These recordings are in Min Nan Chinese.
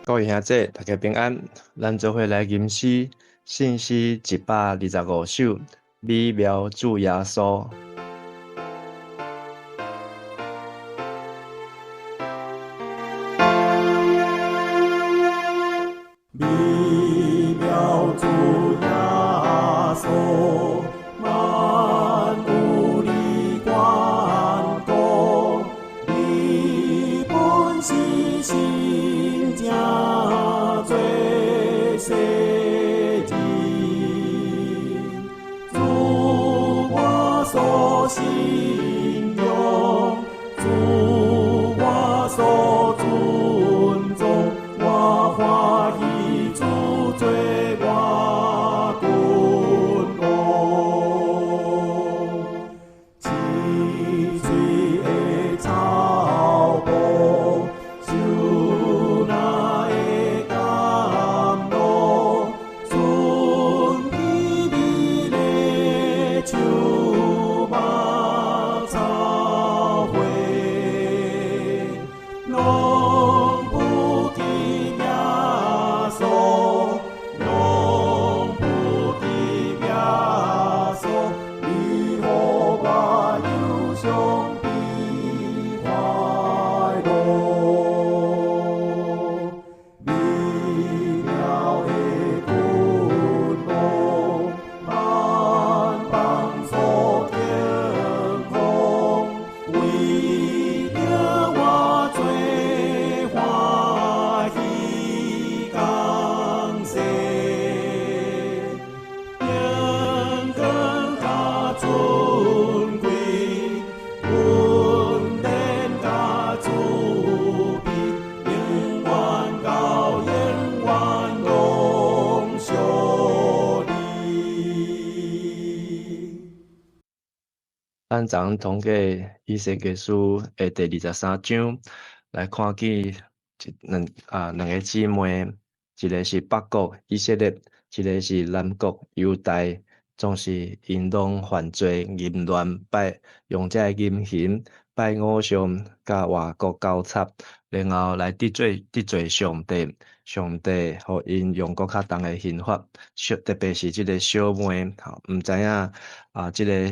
各位兄弟，大家平安。咱做伙來吟詩，聖詩125首，美妙主耶穌。美妙主耶穌，萬有你管顧，你本是神正做世人，主我所信仰，主我所尊重，我歡喜主做我君王。青翠的草埔，樹林的甘露，春天美的樹木草花，攏不及耶穌，攏不及耶穌，你予我憂傷變快樂。美妙的君王，萬邦所敬奉，為著我罪歡喜降世，榮光佮尊貴，恩典佮慈悲，永遠到永遠攏屬你。咱昨昏通過以西結書的第23章來看見一兩啊兩个姊妹，一个是北國以色列，一个是南國猶大，總是𪜶攏犯罪淫亂，拜用這个淫行拜偶像，佮外國交插，然後來得罪得罪上帝，上帝予𪜶用閣較重的刑罰，小特別是這个小妹，吼，毋知影啊，這个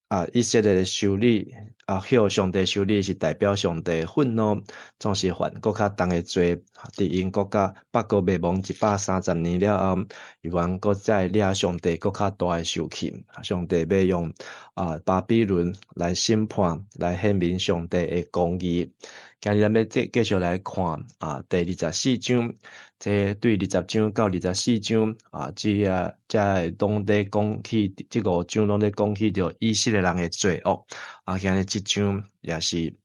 啊以色列的修女啊，向上帝修女是代表上帝的憤怒，總是犯閣較重的罪。佇𪜶國家北國滅亡130年了後，猶原閣再惹上帝閣較大的受氣。上帝欲用啊巴比倫來審判，來顯明上帝的公義。今日咱欲繼繼續來看啊第二十四章，這對20章到24章啊，這啊這个攏咧講起，這五章攏咧講起著以色列人的罪惡。啊，今日這章也是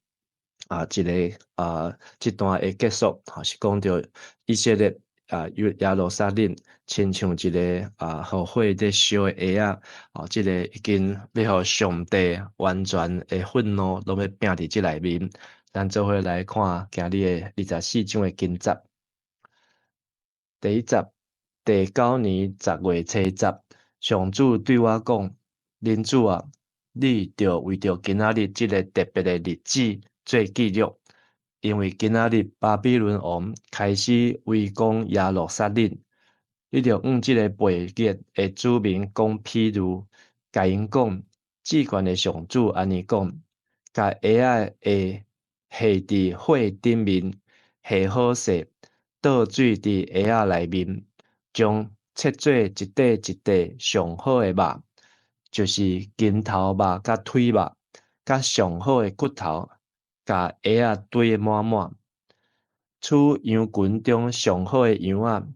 啊一个啊這段的結束，是講著以色列啊耶耶路撒冷，親像一个啊予火咧燒的鞋仔，哦，這个已經欲予上帝完全的憤怒，攏欲拚佇這內面。咱做伙來看今日的二十四章的經節。第一節，第九年10月初十，上主對我講：人子啊，你著為著今仔日這个特別的日子做記錄，因為今仔日巴比倫王開始圍攻耶路撒冷。你著向這个背逆的子民講譬喻，共𪜶講：至懸的上主按呢講，共鞋仔的下佇火頂面，下好勢，倒水佇鞋仔內面，將切做一塊一塊上好的肉，就是筋頭肉佮腿肉，佮上好的骨頭，共鞋仔堆滿滿。取羊群中上好的羊仔，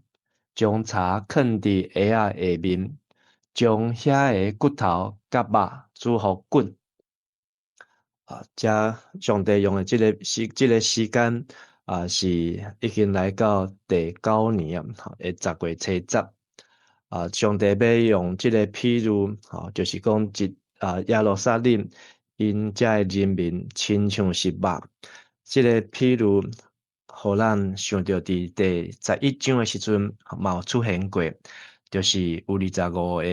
將柴囥佇鞋仔下面，將遐个骨頭佮肉煮予滾。啊，遮上帝用的這个時這个時間啊，是已經來到第九年啊，的10月初十。啊，上帝欲用這个譬喻，吼，就是講一啊耶路撒冷𪜶遮的人民親像是肉。這个譬喻，予咱想著佇第11章的時陣嘛有出現過，就是有25个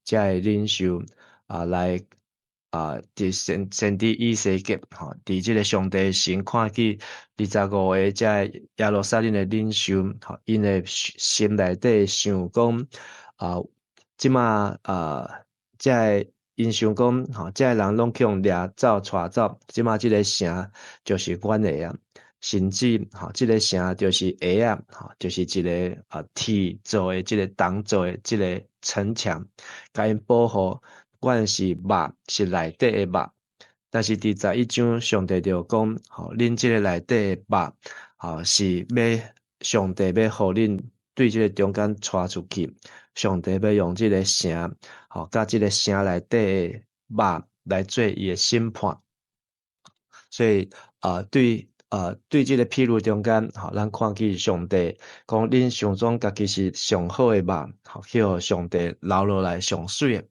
遮的領袖啊來。啊，佇先知以西結，吼，佇這个上帝神看見25個這耶路撒冷的領袖，吼，𪜶的心內底想講，啊，這馬啊，這个𪜶想講，吼，這个人攏去予掠走、帶走，這馬這個城就是阮的啊，甚至吼，這个城就是鞋仔，吼，就是一个啊鐵做的這个銅做的這个城牆，共𪜶保護。阮是肉，是內底的肉。但是佇11章，上帝就講，吼，恁這个內底的肉，吼，是欲上帝欲予恁對這个中間帶出去。上帝欲用這个城，吼，佮這个城內底的肉來做伊的審判。所以啊，對這个譬喻中間，吼，咱看見上帝講，恁想講家己是上好的肉，吼，去予上帝留落來上媠的。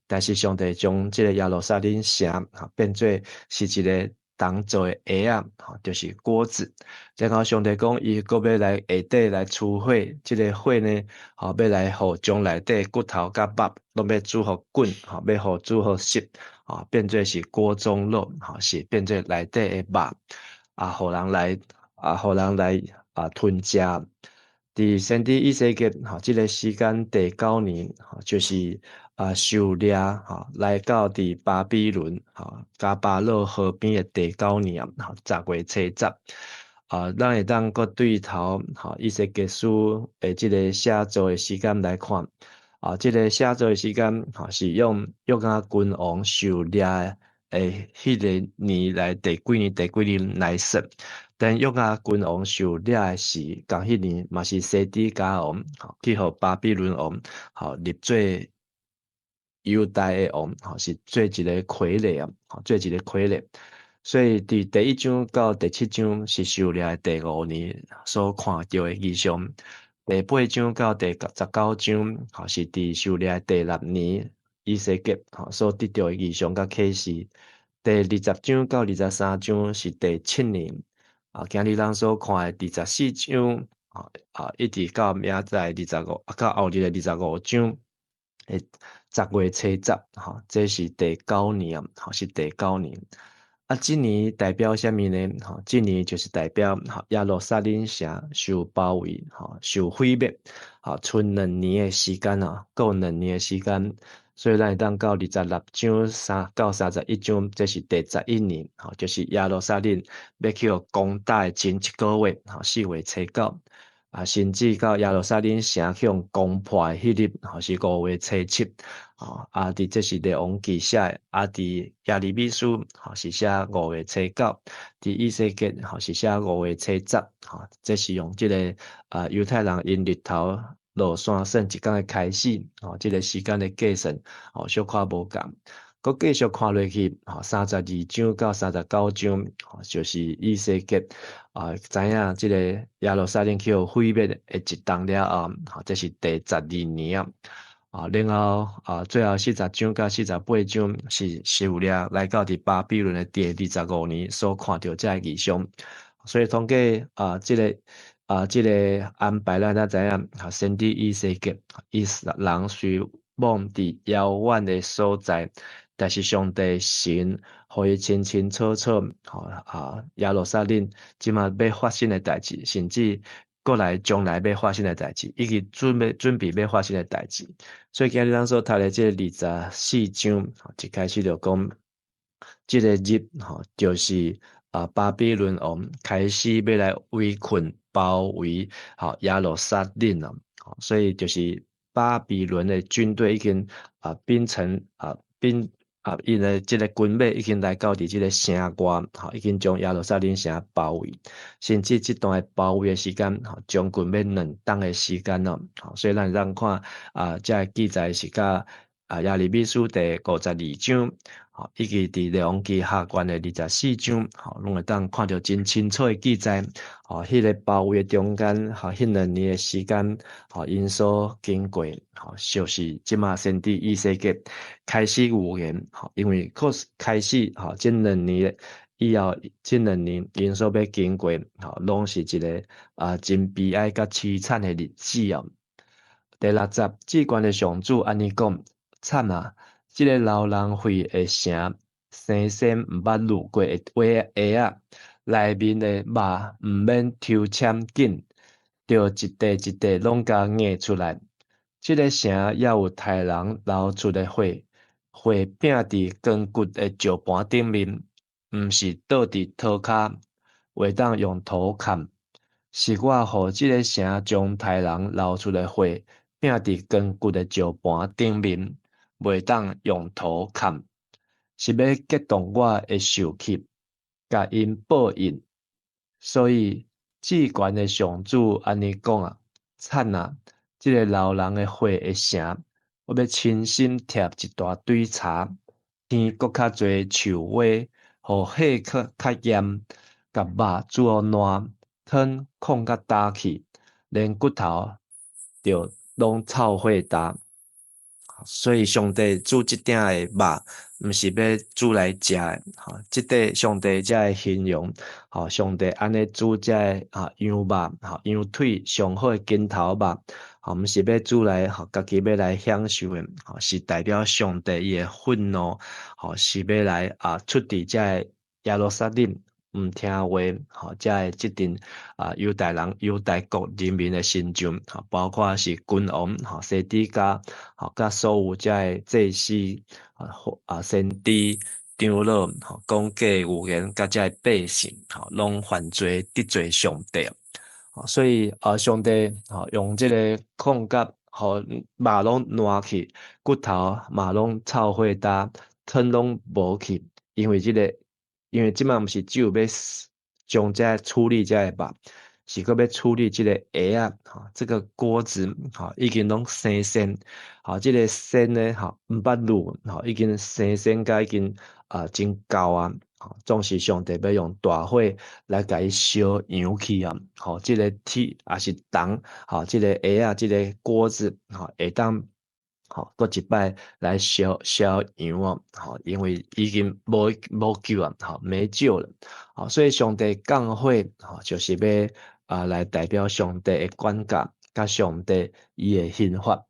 但是上帝將這个耶路撒冷城，吼，變做是一个銅做的鞋仔，吼，就是鍋子。然後上帝講，伊閣欲來下底來出火，這个火呢，吼，欲來予將內底骨頭佮肉，攏欲煮予滾，吼，欲予煮予熟，吼，變做是鍋中肉，吼，是變做內底的肉，啊，予人來，啊，予人來啊吞食。佇先知以西結，吼，這个時間第九年，吼，就是啊受掠，吼，來到佇巴比倫，吼，迦巴羅河邊的第九年，吼，10月初10，啊，咱會當閣對頭，吼，以西結書的這个寫作的時間來看，啊，這个寫作的時間，吼，是用約雅斤王受掠的彼个年來第幾年第幾年來算。但約雅斤王受掠的時，仝彼年嘛是西底家王，吼，去予巴比倫王，吼，立做猶大的王，吼，是做一个傀儡啊，吼，做一个傀儡。所以佇第一章到第七章是受掠的第五年所看著的異象。第八章到第19章，吼，是佇受掠的第六年以西結，吼，所得著的異象佮啟示。第20章到23章是第七年。啊，今日咱所看的24章，啊啊，一直到明仔載二十五，啊，到後日的二十五章的10月初10，吼，這是第九年，吼，是第九年。啊，這年代表啥物呢？吼，這年就是代表吼耶路撒冷城受包圍，吼，受毀滅，吼，賰兩年的時間啊，閣有兩年的時間。所以咱會當到26章3到31章，這是第11年，吼，就是耶路撒冷欲去予攻打的前一个月，吼，4月初9，啊，甚至到耶路撒冷城去予攻破的彼日，吼，是5月初7，吼，啊，佇這是列王紀寫的，啊，佇耶利米書，吼，是寫5月初9，佇以西結，吼，是寫五月初十，吼，這是用這个啊猶太人𪜶日頭落山算一工的開始，吼，這个時間的計算，吼，小可無仝。閣繼續看落去，吼，32章到39章，吼，就是以西結啊，知影這个耶路撒冷去予毀滅的一冬了後，吼，這是第12年啊。啊，然後啊，最後40章到48章是受掠來到佇巴比倫的第25年所看著這个異象。所以統計啊，這个啊，這个安排咱才知影，啊，先知以西結，伊人雖罔佇遙遠的所在，但是上帝神予伊清清楚楚，吼啊，耶路撒冷這馬欲發生的代誌，甚至閣來將來欲發生的代誌，以及準備欲發生的代誌。所以今日咱所讀的這个24章，一開始就講，這个日吼，就是啊巴比倫王開始欲來圍困包圍吼耶路撒冷啊，所以就是巴比倫的軍隊已經啊變成啊變啊，𪜶的這个軍馬已經來到佇這个城外，吼，已經將耶路撒冷城包圍，甚至這段的包圍的時間，吼，將近欲2冬的時間咯，吼，所以咱會當看啊，這个記載是佮啊耶利米書第52章，吼，以及佇列王紀下卷的24章，吼，攏會當看著真清楚的記載，吼，彼个包圍的中間，吼，彼兩年的時間，吼，𪜶所經過，吼，就是這馬先知以西結開始預言，吼，因為確實開始，吼，這兩年以後，這兩年𪜶所欲經過，吼，攏是一个啊真悲哀佮淒慘的日子哦。第六節，至懸的上主按呢講，慘啊！這个流人血的城，生鮮毋捌滷過的鞋仔，內面的肉毋免抽籤緊，著一塊一塊攏共挵出來。這个城猶有刣人流出的血，血拚佇堅骨的石盤頂面，毋是倒佇塗跤，會當用塗崁。是我予這个城將刣人流出的血拚佇堅骨的石盤頂面，袂當用塗崁，是欲激動我的受氣，共𪜶報應。所以至懸的上主按呢講啊，慘啊！這个流人的血的城，我欲親身貼一大堆柴，添閣較濟樹花，予火較較炎，共肉煮予爛，湯炕甲焦去，連骨頭著攏臭火焦。所以上帝煮這鼎的肉，毋是欲煮來食的，吼，這塊上帝才會形容，吼，上帝按呢煮這个羊肉，吼，羊腿上好的筋頭肉，吼，毋是欲煮來，吼，家己欲來享受的，吼，是代表上帝伊的憤怒，吼，是欲來出佇這个耶路撒冷毋聽話，吼，這个這陣猶大人、猶大國人民的身上，吼，包括是君王，吼，西底家，吼，佮所有這个祭司、先知、長老，吼，講假預言，佮這个百姓，吼，攏犯罪得罪上帝。所以上帝吼用這个炕甲，予肉攏爛去，骨頭嘛攏臭火焦，湯攏無去，因為這个。因為這擺毋是只有欲將這个處理這个肉，是閣欲處理這个鞋仔，吼，這个鍋子，吼，已經攏生鉎，吼，這个鉎呢，吼，毋捌滷，吼，已經生鉎甲已經真厚啊，吼，總是上帝欲用大火來共伊燒溶去啊，吼，這个鐵抑是銅，吼，這个鞋仔，這个鍋子，吼，會當。吼，閣一擺來燒燒溶哦，吼，因為已經無救啊，吼，沒救了，吼，所以上帝降火，吼，就是欲來代表上帝的管教，佮上帝伊的刑罰，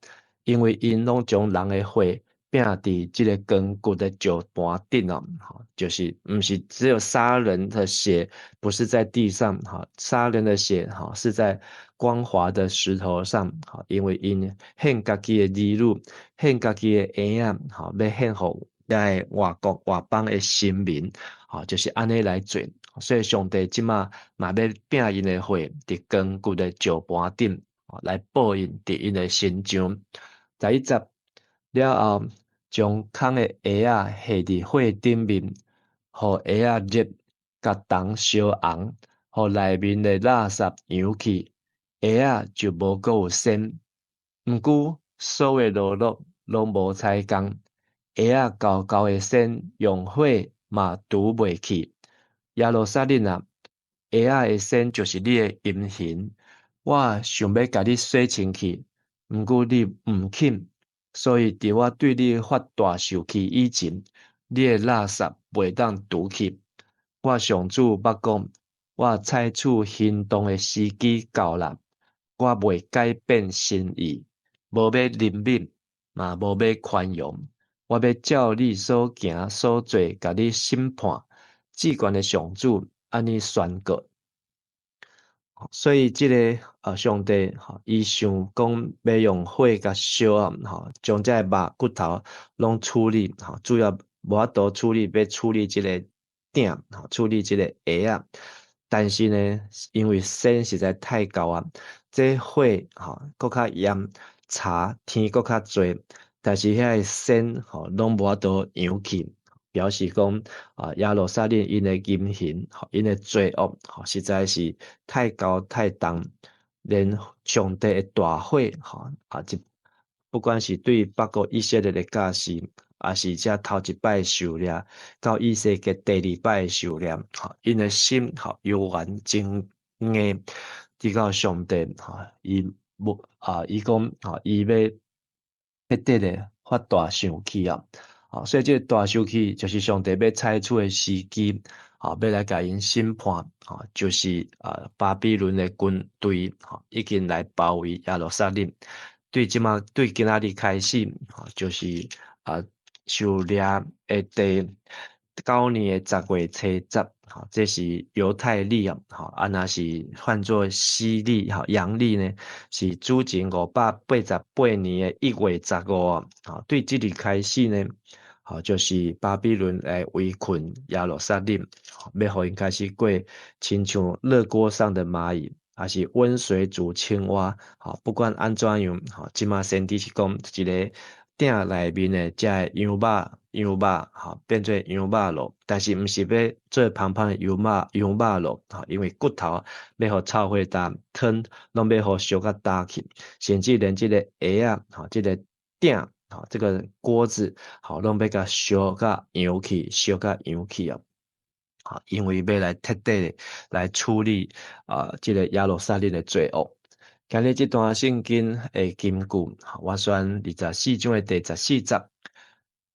因為𪜶攏將人的血拚佇這个堅骨的石盤頂哦，吼，就是毋是只有殺人的血，不是在地上，吼，殺人的血，吼，是在光滑的石頭上，吼，因為𪜶獻家己的兒女，獻家己的嬰仔，吼，欲獻予遐个外國外邦的神明，吼，就是按呢來做。所以上帝這馬嘛欲拚𪜶的血佇堅骨的石盤頂，來報應佇𪜶的身上。11節了後，將空的鞋仔下佇火頂面，予鞋仔熱，共銅燒紅，予內面的垃圾溶去，鞋仔就無閣有鉎。毋過所有勞碌攏無彩工，鞋仔厚厚的鉎用火嘛除袂去。耶路撒冷啊，鞋仔的鉎就是你的淫行，我想欲共你洗清氣，毋過你毋肯，所以佇我對你發大受氣以前，你的垃圾袂當除去。我上主捌講，我採取行動的時機到啦，我袂改變心意，無欲憐憫，嘛無欲寬容，我欲照你所行所做，共你審判。至懸的上主按呢宣告。所以這个上帝吼，伊想講欲用火共燒啊，吼，將這个肉骨頭攏處理，吼，主要無法度處理，欲處理這个鼎，吼，處理這个鞋仔。但是呢，因為鉎實在太厚啊，這火吼閣較炎，柴添閣較濟，但是遐个鉎吼攏無法度溶去，表示講耶路撒冷𪜶的淫行，𪜶的罪惡，吼，實在是太厚太重，連上帝的大火，吼啊，不管是對北國以色列的教示，抑是這頭一擺受掠，到以西結第二擺受掠，吼，𪜶的心吼猶原真硬，直到上帝吼，伊無啊，伊講吼，伊欲徹底的發大生氣啊！所以這个大生氣就是上帝欲採取的時機，欲來共𪜶審判，就是巴比倫的軍隊，已經來包圍耶路撒冷。對這馬對今仔日開始，就是受掠的第九年的10月初10，吼，這是猶太曆啊，吼，啊，若是換做西曆，吼，陽曆呢，是主前588年的1月15啊，吼，對這日開始呢，吼，就是巴比倫來圍困耶路撒冷，欲予𪜶開始過親像熱鍋上的螞蟻，抑是溫水煮青蛙，吼，不管按怎樣，吼，這馬先知是講一个鼎內面的這个羊肉，羊肉，吼，變做羊肉爐，但是毋是欲做芳芳的羊肉，羊肉爐，吼，因為骨頭欲予臭火焦湯，攏欲予燒甲焦去，甚至連這個鍋仔，吼，這个鼎，吼，這个鍋子，吼，攏欲共燒甲溶去，燒甲溶去啊！吼，因為欲來徹底來處理啊，這个耶路撒冷的罪惡。今日這段聖經的金句，我選24章的第14節。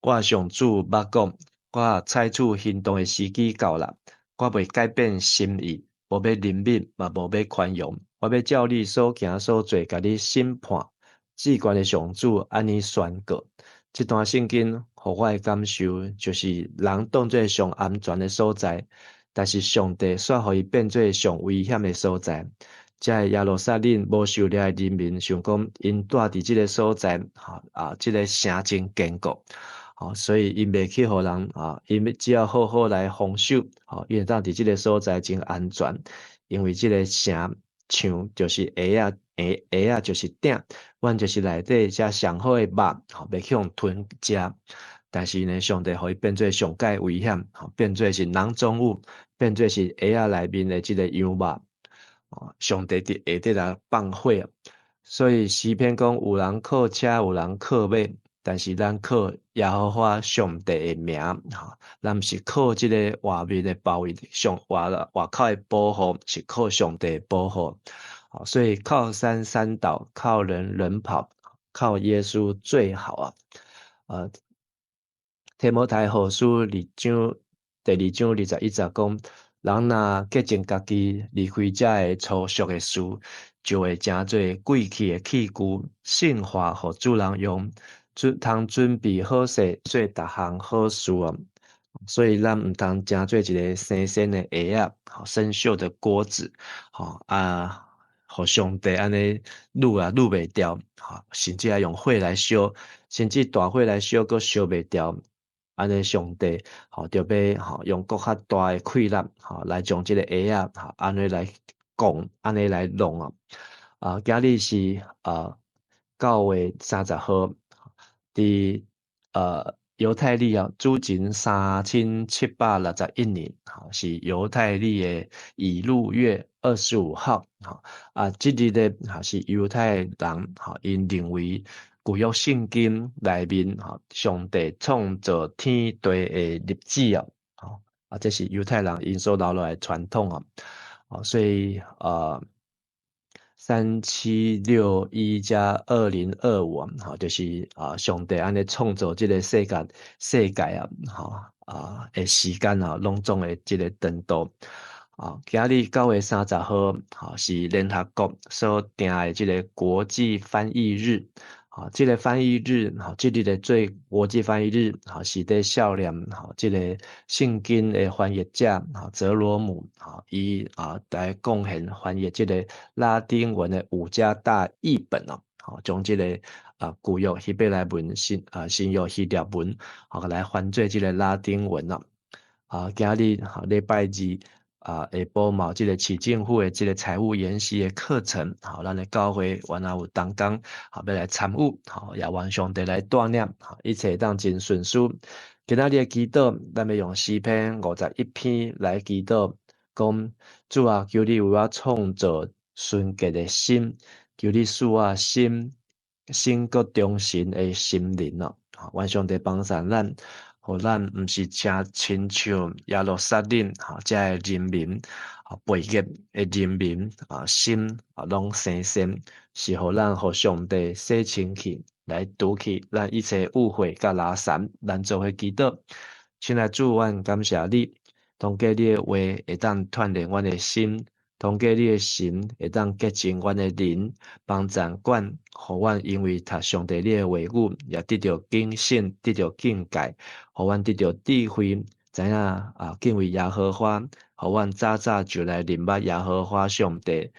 我上主捌講，我採取行動的時機到啦，我袂改變心意，無欲憐憫，嘛無欲寬容，我欲照你所行所做，共你審判。至懸的上主按呢宣告。這段聖經予我的感受，就是人當做上安全的所在，但是上帝煞予伊變做上危險的所在。這个耶路撒冷無受掠的人民想講，𪜶蹛佇這个所在，吼啊，這个城真堅固，吼，所以𪜶袂去予人啊，𪜶只要好好來防守，吼，𪜶會當佇這个所在真安全，因為這个城像就是鍋仔，鍋鍋仔就是鼎，阮就是內底遮上好的肉，吼，袂去予吞食。但是呢，上帝予伊變做上蓋危險，吼，變做是囊中物，變做是鍋仔內面的這个羊肉。上帝佇下底來放火，所以詩篇講有人靠車，有人靠馬，但是咱靠耶和華上帝的名，吼，咱毋是靠這个外面的包圍，上外外口的保護，是靠上帝的保護。所以靠山山倒，靠人人跑，靠耶穌最好啊！提摩太後書二章第二章21節講，人若潔淨家己，離開這个粗俗的事，就會成做貴氣的器具，聖化予主人用，通準備好勢做逐項好事啊！所以咱毋通成做一个生鉎的鍋仔，生鏽的鍋子，吼啊，予上帝按呢擄啊擄袂掉，吼，甚至愛用火來燒，甚至大火來燒，閣燒袂掉。按呢上帝吼，就欲吼用閣較大的氣力吼來將這个鍋仔吼按呢來講，按呢來弄啊！啊，今日是9月30號，佇猶太曆啊，主前3761年，吼是猶太曆的以祿月25號，吼啊，這日咧是猶太人吼𪜶認為舊約聖經內面吼，上帝創造天地的日子啊，吼啊，這是猶太人𪜶所留落來的傳統啊，所以3761加2025啊，吼，就是啊，上帝按呢創造這个世界世界啊，吼啊的時間啊，攏總的這个長度。啊，今日9月30號，吼是聯合國所定的這个國際翻譯日。啊，這个翻譯日，吼，這日的做國際翻譯日，吼，是佇紀念，吼，這个聖經的翻譯者，吼，哲羅姆，吼，伊啊來貢獻翻譯這个拉丁文的五加大譯本哦，吼，將這个啊舊約希伯來文新啊新約希臘文，吼來翻做這个拉丁文哦。啊，今日吼禮拜二。啊，下晡嘛有這个市政府的這个財務研習的課程，好，咱的教會原來有同工，好，欲來參與，好，也願上帝來帶領，好，一切當真順遂。今仔日的祈禱，咱欲用詩篇51篇來祈禱，講主啊，求你為我創造純潔的心，求你賜我心新閣忠誠的心靈哦。願上帝幫助咱。予咱毋是誠親像耶路撒冷吼，這个人民啊，背逆的人民啊，心啊，攏生鉎，是予咱予上帝洗清氣，來除去咱一切污穢佮垃圾，咱做伙祈禱。親愛主，阮感謝你，通過你的話會當鍛鍊阮的心，通過你的神會當潔淨阮的靈，幫助阮，予阮因為讀上帝你的話語，也得著警醒，得著警戒，予阮得著智慧，知影啊敬畏耶和華，予阮早早就來認捌耶和華上帝。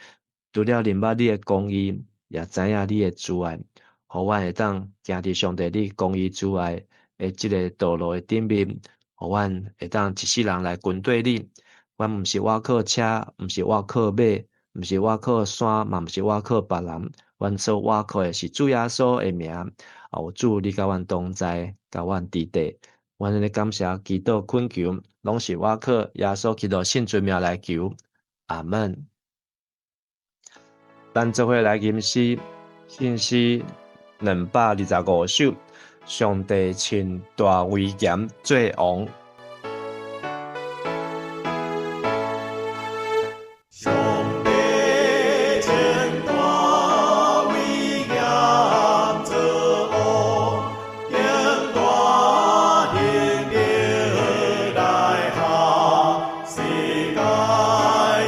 除了認捌你的公義，也知影你的慈愛，予阮會當行佇上帝你公義慈愛的這个道路的頂面，予阮會當一世人來跟綴你。阮毋是倚靠車，毋是倚靠馬，毋是倚靠山，嘛毋是倚靠別人。阮所倚靠的是主耶穌的名。啊，有主你佮阮同在，共阮佇底。阮按呢感謝祈禱懇求，攏是倚靠耶穌基督聖尊名來求。阿門。咱做伙來吟詩，聖詩225首，上帝穿大威嚴做王。上帝穿大威嚴做王，用大能力來下世界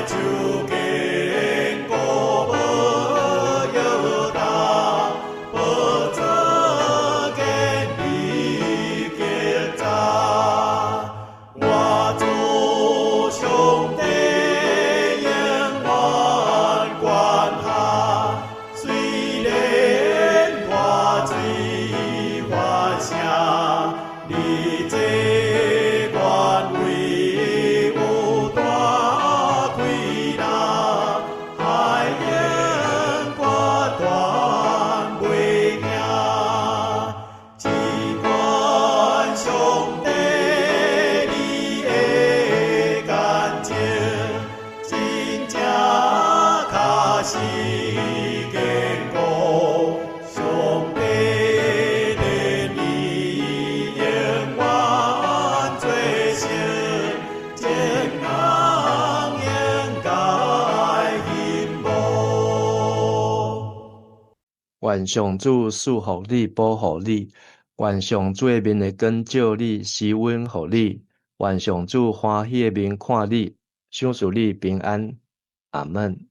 就堅固無搖動，寶座堅立極早。我主上帝永遠管轄，雖然大水發聲，你這權威有大氣力，海湧決斷袂驚。只管上帝你的眼睛，真正確實堅固。上帝憐憫永遠做成，眾人應該欣慕。願上主賜福你，保護你；願上主的面會光照你，施恩予你；願上主歡喜的面看你，賞賜你平安。阿門。